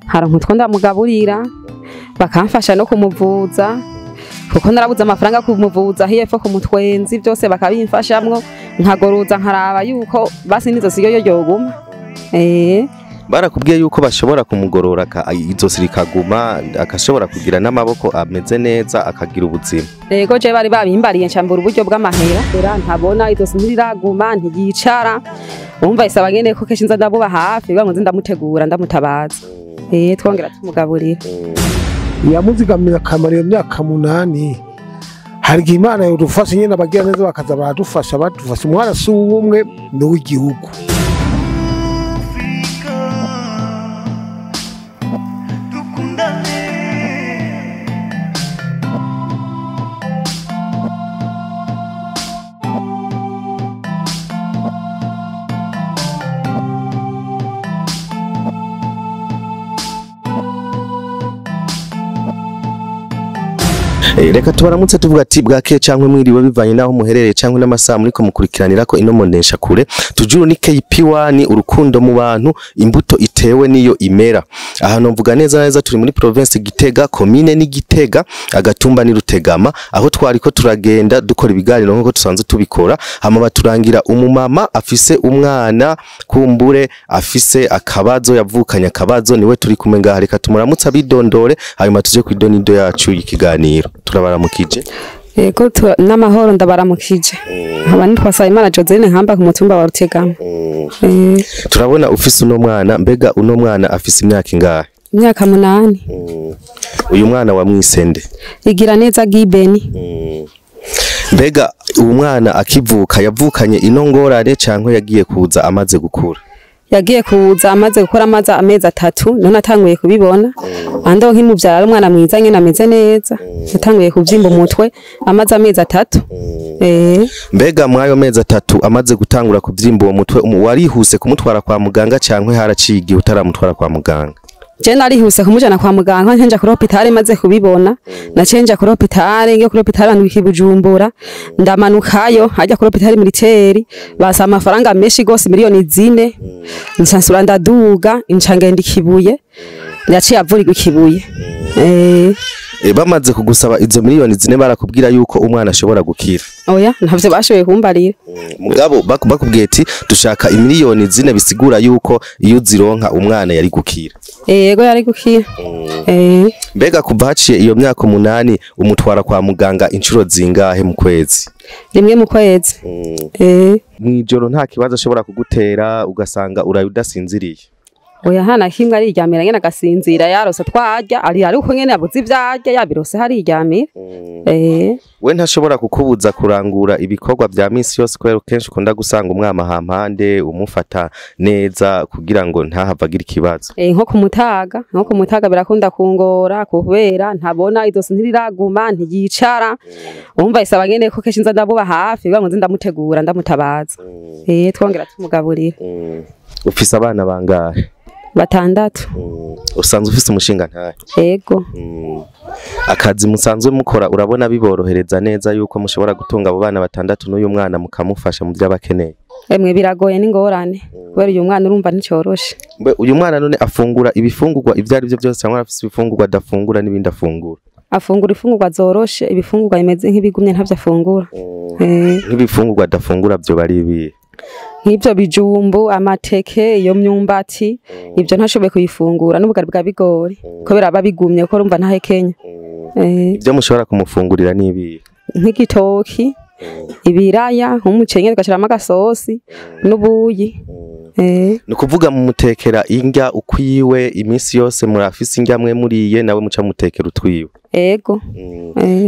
Haronka utwo ndamugaburira, bakamfasha no kumuvuza, kuko narabuze amafaranga kumuvuza hiyepfo ku mutwenzi, byose bakabimfashamwo, nkagoroza nkaraba yuko basi n'izosi yo yoguma. Barakubwiye yuko bashobora kumugorora izosi rikaguma, akashobora kugira n'amaboko ameze neza, akagira ubuzima. Yego, je bari babimbariye ncambura uburyo bw'amahera, ntabona izosi ntiriraguma, ntiyicara. Umva isaba nyene ko kenshi nza ndabuba hafi, ngo nze ndamutegura ndamutabaza. Twongera tumugaburira. Yamuzigamiye akamara iyo myaka 8. Hari igihe Imana yodufasha nyene, abagira neza bakaza baradufasha, badufasha. Umwana si uw'umwe, ni uw'igihugu. Reka tubaramutse tuvuga ati bwake canke mwiriwe, bivanye naho muherereye canke n'amasaha muriko mukurikiranira ko ino monesha kure. Tujuru ni KP1, urukundo mu bantu, imbuto itewe niyo imera. Ahantu mvuga neza neza turi muri province Gitega, commune ni Gitega, agatumba ni Rutegama, aho twariko turagenda dukora ibiganiro nkuko tusanzwe tubikora. Hama baturangira umumama afise umwana kumbure afise akabazo, yavukanye akabazo, niwe turi kumwe ngaha. Reka tumuramutse abidondore, hanyuma tuje kwidonido yacu y'ikiganiro. Turabaramukije. Yego, n'amahoro, ndabaramukije. Nkaba nitwa Nsabimana Joseline, nkamba ku mutumba wa Rutegama. Turabona ufise uno mwana, mbega uno mwana afise imyaka ingahe? Imyaka 8. Uyu mwana wamwise nde? Igira neza Gibeni. Mbega uyu mwana akivuka yavukanye ino ngorane canke yagiye kuza amaze gukura? Yagiye kuza amaze gukora, amaze amezi 3, none atanguye kubibona. Ando nkimuvyara ari umwana mwiza nyene ameze neza, yatanguye kuvyimba umutwe amaze amezi 3. Mbega mwayo mezi 3 amaze gutangura kuvyimba uwo mutwe, warihuse kumutwara kwa muganga canke haraciye igihe utaramutwara kwa muganga? Je narihuse kumujana kwa muganga, nkenja kuri hôpital maze kubibona. Nacenja kuri hôpital, ngiye kuri hôpital bandwika Bujumbura, ndamanukayo hajya kuri hôpital militaire, basa amafaranga menshi gose, miliyoni 4. Nsansura ndaduga, incangenda ikibuye, yaciye avurirwa ikibuye. Bamaze kugusaba izo miliyoni 4 barakubwira yuko umwana ashobora gukira? Oya, ntavyo bashoboye kumbarira. Mugabo bakubwiye ati dushaka imiliyoni 4, bisigura yuko iyo uzironka umwana yari gukira. Yego, yari gukira. Mbega kuva haciye iyo myaka 8 umutwara kwa muganga inshuro zingahe mu kwezi? Rimwe mu kwezi. Mwijoro nta kibazo ashobora kugutera ugasanga uraye udasinziriye? Oya, hana kimwe, ariryamira nyene agasinzira, yarose twarya, ari ari uko nyene yabuze ivyarya, yabirose hariryamira. We ntashobora kukubuza kurangura ibikorwa vya misi yose, kubera kenshi ukunda gusanga umwama hampande umufata neza kugira ngo ntahava agira ikibazo? Nko kumutaga, nko kumutaga birakunda kungora, kubera ntabona izosi ntiriraguma, ntiyicara. Umva isaba nyene ko kenshi nza ndabuba hafi, ngo nze ndamutegura ndamutabaza. Twongera tumugaburira. Ufise abana bangahe? 6. Usanzwe ufise umushinga ntahe? Yego. Akazi musanzwe mukora urabona biborohereza neza yuko mushobora gutunga abo bana 6 n'uyu mwana mukamufasha mu byo abakeneye? Emwe biragoye, n'ingorane, kubera uyu mwana urumva nticoroshe. Mbe uyu mwana none afungura ibifungurwa ivyo ari byo byose, cyangwa afise ibifungurwa adafungura n'ibindi afungura? Afungura ifungurwa zoroshe, ibifungurwa bimeze nk'ibigumye ntavyo afungura. Nk'ibifungurwa adafungura byo bari ibihe? Nk'ivyo bijumbu, amateke, iyo myumbati, ivyo ntashoboye kuyifungura, n'ubugari bwa bigori, kubera aba bigumye ko urumva ntahekenya. Ivyo mushobora kumufungurira n'ibihe? Nk'igitoki, ibiraya, nk'umuceri tugashiramo agasosi n'ubuyi. Ni ukuvuga mumutekera indya ukwiwe iminsi yose, murafise indya mwe muriye, nawe muca mutekera utwiwe? Ego.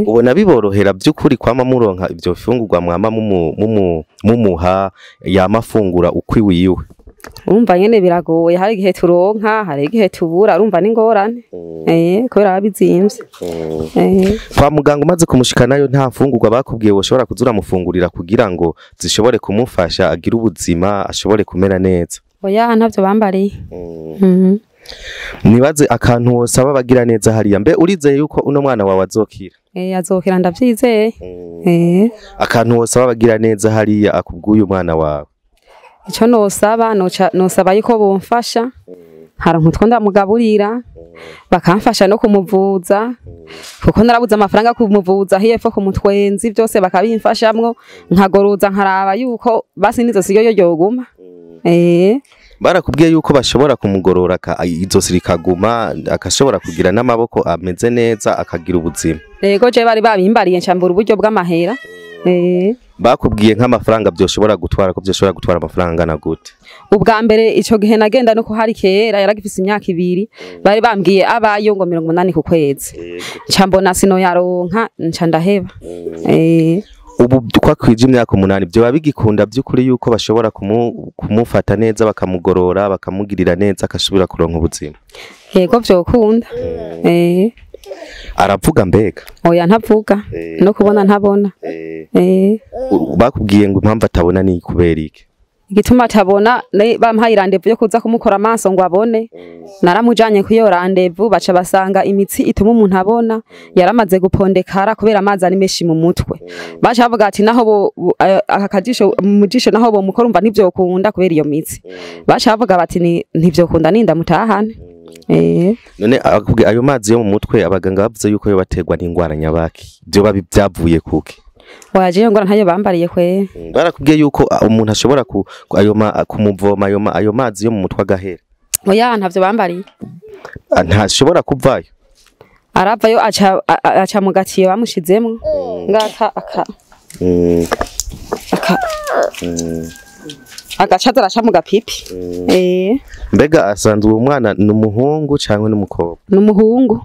Ubona biborohera by'ukuri kwama muronka ivyo bifungurwa mwama mumuha yamafungura ukwiwiwe? Urumva nyene biragoye, hari igihe turonka, hari igihe tubura, urumva n'ingorane. Kubera babizimvye. Kwa muganga umaze kumushikanayo nta mfungurwa bakubwiye woshobora kuzura mufungurira kugira ngo zishobore kumufasha agire ubuzima, ashobore kumera neza? Oya, ntavyo bambariye. Nibaze akantu wosaba bagira neza hariya, mbe urizeye yuko uno mwana wawe azokira? Azokira, ndavyizeye. Akantu wosaba bagira neza hariya akubwiye umwana wawe? Ico nosaba, nosaba yuko bomfasha, haronka utwo ndamugaburira, Bakamfasha no kumuvuza, kuko narabuze amafaranga kumuvuza hiyepfo ku mutwenzi, byose bakabimfashamwo, nkagoroza nkaraba yuko basi nizo siyo yoguma. Barakubwiye yuko bashobora kumugorora izosi rikaguma, akashobora kugira n'amaboko ameze neza, akagira ubuzima. Yego, je bari babimbariye ncambura uburyo bw'amahera. Bakubwiye nk'amafaranga byoshobora gutwara, ko byoshobora gutwara amafaranga angana gute? Ubwa mbere ico gihe nagenda nuko hari kera, yaragifise imyaka 2, bari bambwiye abayo ngo 80 ku kwezi. Nca mbona sino yaronka, nca ndaheba. Ubu kwakwije imyaka 8, byo bigikunda by'ukuri yuko bashobora kumufata neza, bakamugorora, bakamugirira neza, akasubira kuronka ubuzima? Yego, vyokunda. Aravuga mbega? Oya, ntavuga. No kubona ntabona. Bakubwiye ngo impamvu atabona ni kubera iki? Igituma atabona, bampaye rendez-vous yo kuza kumukora amaso ngo abone. Naramujanye kuyo rendez-vous, baca basanga imitsi ituma umuntu abona yaramaze gupondekara kubera amazi ari menshi mu mutwe. Baca bavuga ati naho aka kajisho mu jisho naho bo mukora umva ntivyokunda kubera iyo mitsi. Baca bavuga bati ntivyokunda ninda mutahane. None ayo mazi yo mu mutwe abaganga bavuze yuko yo baterwa n'ingwara nyabaki, byo babi byavuye kuki? Waje ngora ntayo bambariye kwe. Barakubwiye yuko umuntu ashobora ayo kumuvoma ayo mazi yo mu mutwe agahera? Oya, ntavyo bambariye. Ntashobora kuvayo. Aravayo aca mu gatiyo bamushizemwo. Ngaka aka. Aka. Agaca araca mu gapipi. Mbega asanzwe uwo mwana ni umuhungu cyangwa n'umukobwa? Ni umuhungu.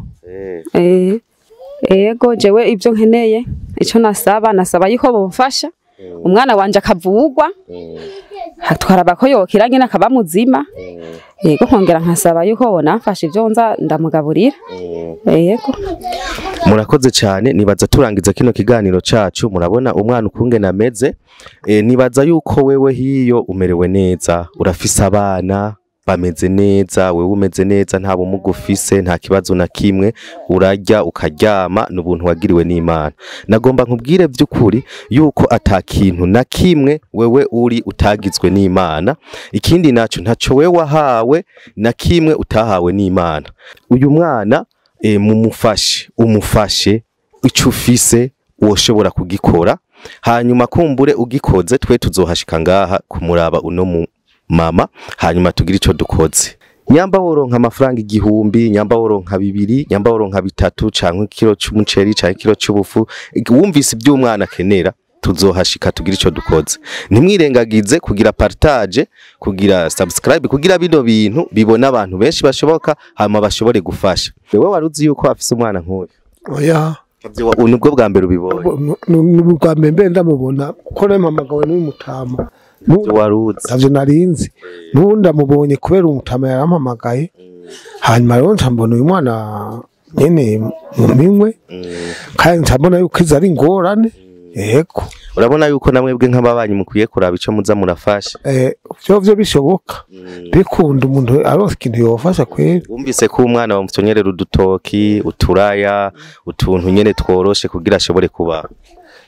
Ego, jewe ibyo nkeneye, ico nasaba yuko bomfasha umwana wanje akavugwa, hatwaraba ko yokira nyine akaba muzima. Yego, nkongera nkasaba yuko bonamfasha ibyo nza ndamugaburira. Yego. Murakoze cyane. Nibaza turangiza kino kiganiro cacu, murabona umwana ukungene ameze. Nibaza yuko wewe hiyo umerewe neza, urafise abana bameze neza, wewe umeze neza, nta bumuga ufise, nta kibazo na kimwe, urarya ukaryama, n'ubuntu wagiriwe n'Imana. Nagomba nkubwire by'ukuri yuko atakintu na kimwe wewe uri utagizwe n'Imana. Ikindi naco, ntaco wewe wahawe na kimwe utahawe n'Imana. Uyu mwana mumufashe, umufashe ico ufise woshobora kugikora, hanyuma kumbure ugikoze twe tuzohashika ngaha kumuraba uno mu mama, hanyuma tugira ico dukoze. Nyamba woronka amafaranga 1000, nyamba woronka 2, nyamba woronka 3, canke ikiro c'umuceri canke ikiro c'ubufu, wumvise iby'umwana akenera, tuzohashika tugira ico dukoze. Ntimwirengagize kugira partage, kugira subscribe, kugira bino bintu bibona abantu benshi bashoboka, hanyuma bashobore gufasha. Wewe waruzi yuko afise umwana nk'uyu? Oya. Nubwo bwa mbere ubibonye? Nubwo bwa mbere ndamubona, kuko nampamagawe n'umutama. Waruzi? Ntavyo narinzi. N'ubu ndamubonye kubera umutama yarampamagaye. Hanyuma rero ncambona uyu mwana nyene mu minwe, kandi ncambona yuko izo ari ingorane. Yego. Urabona yuko namwebwe nk'ababanyi mukwiye kuraba ico muza murafasha. Vyo bishoboka. Bikunda umuntu aronse ikintu yofasha kweri. Wumvise ko umwana bamutonyorera udutoki, uturaya, utuntu nyene tworoshe kugira ashobore kuba.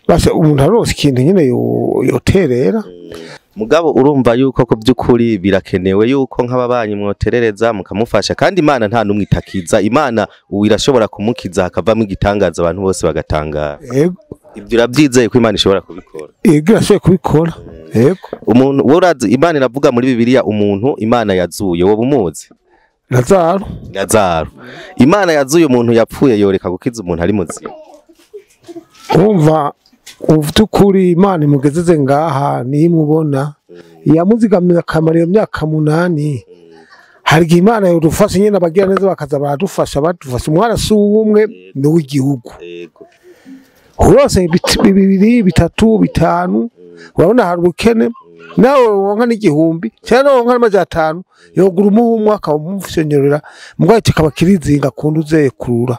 Base umuntu aronse ikintu nyene yoterera. Mugabo urumva yuko ko by'ukuri birakenewe yuko nk'ababanyi mwoterereza mukamufasha, kandi Imana nta numwe itakiza. Imana irashobora kumukiza hakavamo igitangaza abantu bose bagatangara. Yego. Ibyo urabyizeye ko Imana ishobora kubikora? Yego, irashoboye kubikora. Yego. Umuntu urazi Imana iravuga muri Bibiliya umuntu Imana yazuye, wowe umuzi? Lazaro. Lazaro. Imana yazuye umuntu yapfuye, yoreka gukiza umuntu ari muzima. Umva uvutukuri Imana imugezeze ngaha nimubona, yamuzigamira akamara iyo myaka 8. Hari igihe Imana yodufasha nyine abagira neza bakaza baradufasha, badufasha. Umwana si uw'umwe, ni uw'igihugu. Urose 2, 3, 5, urabona hari ubukene, nawe wonka n'igihumbi cyangwa wonka n'amajana 5, yogura umuhumwe akamufyonyorera, mugabo kikaba kirizinga kunduze kurura.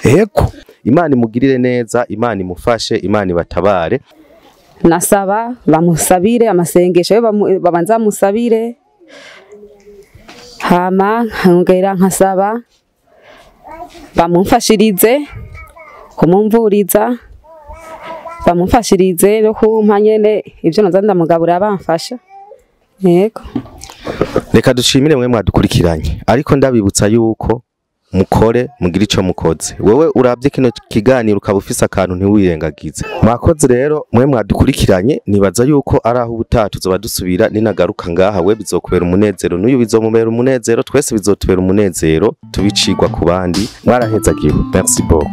Yego. Imana imugirire neza, Imana imufashe, Imana ibatabare. Nasaba bamusabire amasengesho, babanza musabire, hama nkongera nkasaba bamumfashirize kumumvuriza, bamumfashirize no kumpa nyene ivyo naza ndamugabura bamfasha. Yego. Reka dushimire mwe mwadukurikiranye, ariko ndabibutsa yuko Mukore, mugire ico mukoze. Wewe uravye kino kiganiro ukaba ufise akantu, ntiwirengagize. Mwakoze rero mwe mwadukurikiranye. Nibaza yuko ari aho ubutaha tuzoba dusubira. Ninagaruka ngaha, we bizokubera umunezero, n'uyu bizomubera umunezero, twese bizotubera umunezero, tubicigwa ku bandi. Mwarahezagiwe, merci beaucoup.